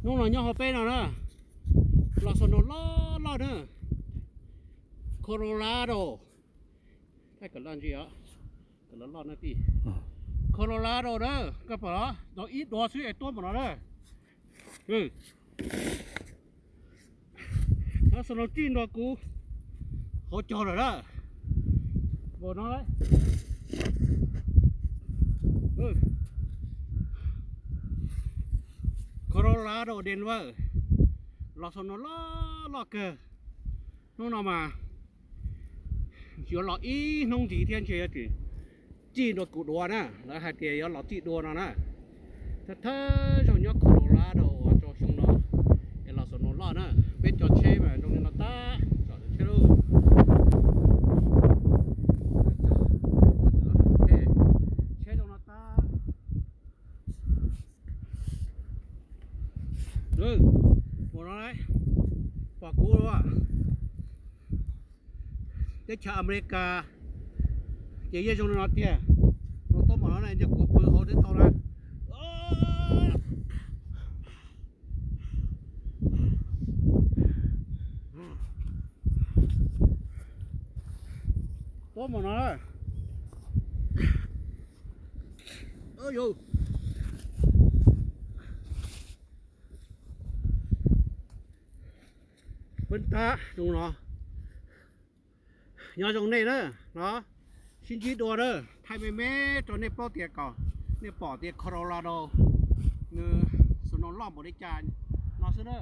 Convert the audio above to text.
Hnub no nyob hauv peb no na, los snow loj loj na, Colorado. Loj loj na tij, Colorado na, koj pom los ib duav xwb es tuab npaum no na. Los snow txij ntua kuv hauv caug lawm na. Npaum no, Colorado Denver, los snow loj loj kawg. Hnub no mas yuav los ib hnub ntxiv thiab ntshe yuav tsis txij ntua kuv duav na, lawv hais tias yuav los txij dua no na. Thawj thawj zaug nyob Colorado uas rau xyoo no es los snow loj na. Peb cov tsheb mas zoo li no tag, tsom tsheb lauj. Tsheb zoo no tag. Mus no, pom kuv, teb chaws Amelikas ces yeej zoo li no tiag. Mus tuab npaum no na, ntshe kuv pw hauv twb tau na. Tuab npaum no. Peb tab zoo no. Nyob zoo nej na, no sib ntsib dua na, thaij me me rau nej paub tias kom nej pom tias Colorado nws snow loj npaum li cas no xwb na.